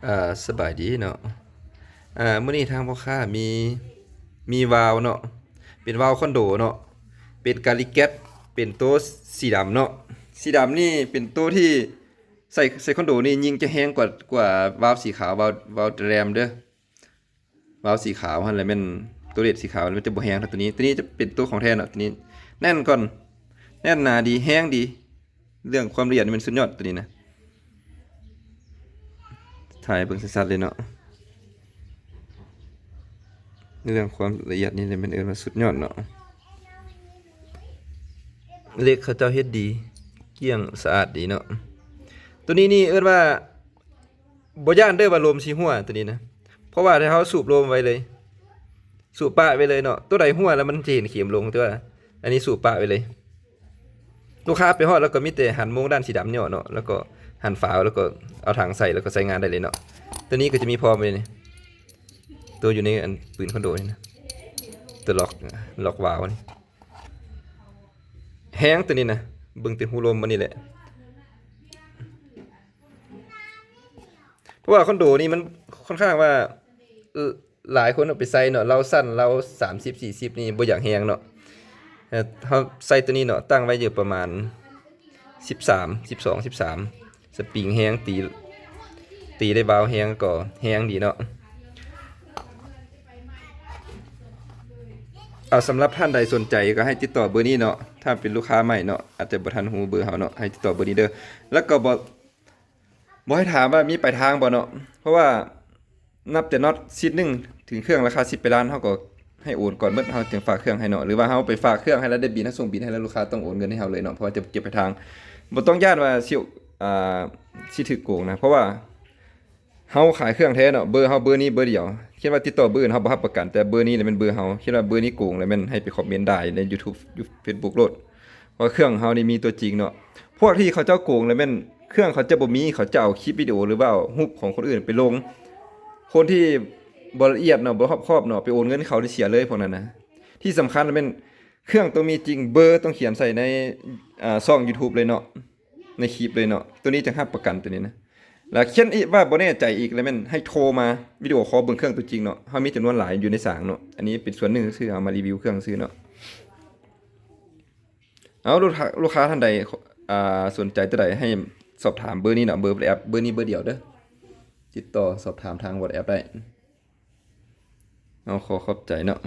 ອ່າ ສະບາຍດີເນາະ. ອ່າ ມື້ນີ້ທາງພໍ່ຄ້າມີ ມີວາວເນາະ ເປັນວາວຄອນໂດເນາະ ເປັນກາລິແກັດ ເປັນໂຕສີດຳເນາະ. ສີດຳນີ້ເປັນໂຕທີ່ໃສ່ ໃສ່ຄອນໂດນີ້ຍິ່ງຈະແຮງກວ່າ ກວ່າວາວສີຂາວ ວາວ ວາວແຣມເດີ້. ວາວສີຂາວຫັ້ນແຫຼະແມ່ນ ໂຕເລດສີຂາວມັນຈະບໍ່ແຮງເທົ່າໂຕນີ້. ໂຕນີ້ຈະເປັນໂຕຂອງແທ້ເນາະ ໂຕນີ້ແໜ້ນກ່ອນ ແໜ້ນໜາດີ ແຮງດີ. ເລື່ອງຄວາມລະອຽດນີ້ແມ່ນສຸດຍອດໂຕນີ້ນະ ຖ່າຍໃຫ້ເບິ່ງຊັດໆເລີຍເນາະ. ເລື່ອງຄວາມລະອຽດນີ້ແຫຼະແມ່ນເອີ້ນວ່າສຸດຍອດເນາະ. ເຫຼັກເຂົາເຈົ້າເຮັດດີ ກ້ຽງສະອາດດີເນາະ. ໂຕນີ້ນີ້ເອີ້ນວ່າ ບໍ່ຢ້ານເດີ້ວ່າລົມຊິຮົ່ວໂຕນີ້ນະ ເພາະວ່າຖ້າເຮົາສູບລົມໄວ້ເລີຍ ສູບປະໄວ້ເລີຍເນາະ. ໂຕໃດຮົ່ວແລ້ວມັນຈະເຫັນເຂັມລົງ ແຕ່ວ່າອັນນີ້ສູບປະໄວ້ເລີຍ. ລູກຄ້າໄປຮອດແລ້ວກໍມີແຕ່ຫັນໂມງດ້ານສີດຳຫຍໍ້ເນາະ ແລ້ວກໍຫັນຝາ ແລ້ວກໍເອົາຖັງໃສ່ ແລ້ວກໍໃຊ້ງານໄດ້ເລີຍເນາະ. ໂຕນີ້ກໍຈະມີພ້ອມເລີຍນີ້ ໂຕຢູ່ໃນອັນປືນຄອນໂດນີ້ນະ ໂຕລັອກ ລັອກວາວນີ້ ແຮງໂຕນີ້ນະ. ເບິ່ງແຕ່ຮູລົມມັນນີ້ແຫຼະ ເພາະວ່າຄອນໂດນີ້ມັນຄ່ອນຂ້າງວ່າ ເອີ ຫຼາຍຄົນເອົາໄປໃສ່ເນາະ ລາວຊັ້ນລາວສາມສິບ ສີ່ສິບນີ້ບໍ່ຢາກແຮງເນາະ. ເຮົາໃສ່ໂຕນີ້ເນາະ ຕັ້ງໄວ້ຢູ່ປະມານສິບສາມ ສິບສອງ ສິບສາມ ສະປຣິງແຮງ ຕີ ຕີໄດ້ວາວແຮງ ກໍແຮງດີເນາະ. ເອົາ ສຳລັບທ່ານໃດສົນໃຈກໍໃຫ້ຕິດຕໍ່ເບີນີ້ເນາະ ຖ້າເປັນລູກຄ້າໃໝ່ເນາະ ອາດຈະບໍ່ທັນຮູ້ເບີເຮົາເນາະ ໃຫ້ຕິດຕໍ່ເບີນີ້ເດີ້. ແລ້ວກໍບໍ່ ບໍ່ໃຫ້ຖາມວ່າມີປາຍທາງບໍ່ເນາະ ເພາະວ່ານັບແຕ່ນັອດຊິດໜຶ່ງເຖິງເຄື່ອງລາຄາສິບປາຍລ້ານ ເຮົາກໍໃຫ້ໂອນກ່ອນໝົດ ເຮົາຈຶ່ງຝາກເຄື່ອງໃຫ້ເນາະ. ຫຼືວ່າເຮົາໄປຝາກເຄື່ອງໃຫ້ລະ ໄດ້ບິນ ເຮົາສົ່ງບິນໃຫ້ລະ ລູກຄ້າຕ້ອງໂອນເງິນໃຫ້ເຮົາເລີຍເນາະ ເພາະວ່າຈະເກັບປາຍທາງ. ບໍ່ຕ້ອງຢ້ານວ່າຊິ ອ່າ ຊິຖືກໂກງນະ ເພາະວ່າ ເຮົາຂາຍເຄື່ອງແທ້ເນາະ ເບີເຮົາເບີນີ້ເບີດຽວ. ຄຽນວ່າຕິດຕໍ່ເບີອື່ນເຮົາບໍ່ຮັບປະກັນ ແຕ່ເບີນີ້ແຫຼະແມ່ນເບີເຮົາ. ຄຽນວ່າເບີນີ້ໂກງແລ້ວແມ່ນໃຫ້ໄປຄອມເມັນດ່າໃນຢູທູບ ຢູເຟສບຸກໂລດ ວ່າເຄື່ອງເຮົານີ້ມີຕົວຈິງເນາະ. ພວກທີ່ເຂົາເຈົ້າໂກງແລ້ວແມ່ນເຄື່ອງເຂົາຈະບໍ່ມີ ເຂົາຈະເອົາຄລິບວິດີໂອ ຫຼືວ່າເອົາຮູບຂອງຄົນອື່ນໄປລົງ. ຄົນທີ່ບໍ່ລະອຽດເນາະ ບໍ່ຮອບຄອບເນາະ ໄປໂອນເງິນໃຫ້ເຂົາເສຍເລີຍພວກນັ້ນນະ. ທີ່ສຳຄັນແມ່ນເຄື່ອງຕ້ອງມີຈິງ ເບີຕ້ອງຂຽນໃສ່ໃນ ອ່າ ຊ່ອງຢູທູບເລີຍເນາະ ໃນຄລິບເລີຍເນາະ. ໂຕນີ້ຈັ່ງຮັບປະກັນໂຕນີ້ນະ. ແລ້ວຄຽນອີກວ່າບໍ່ແນ່ໃຈອີກ ແລ້ວແມ່ນໃຫ້ໂທມາວິດີໂອຄໍເບິ່ງເຄື່ອງຕົວຈິງເນາະ. ເຮົາມີຈຳນວນຫຼາຍຢູ່ໃນສາງເນາະ. ອັນນີ້ເປັນສ່ວນໜຶ່ງຊື່ເຮົາມາຣີວິວເຄື່ອງຊື່ເນາະ. ເອົາ ລູກຄ້າ ລູກຄ້າທ່ານໃດ ອ່າ ສົນໃຈຕົວໃດ ໃຫ້ສອບຖາມເບີນີ້ເນາະ ເບີ WhatsApp ເບີນີ້ເບີດຽວເດີ້. ຕິດຕໍ່ສອບຖາມທາງ WhatsApp ໄດ້. ເອົາ ຂໍຂອບໃຈເນາະ.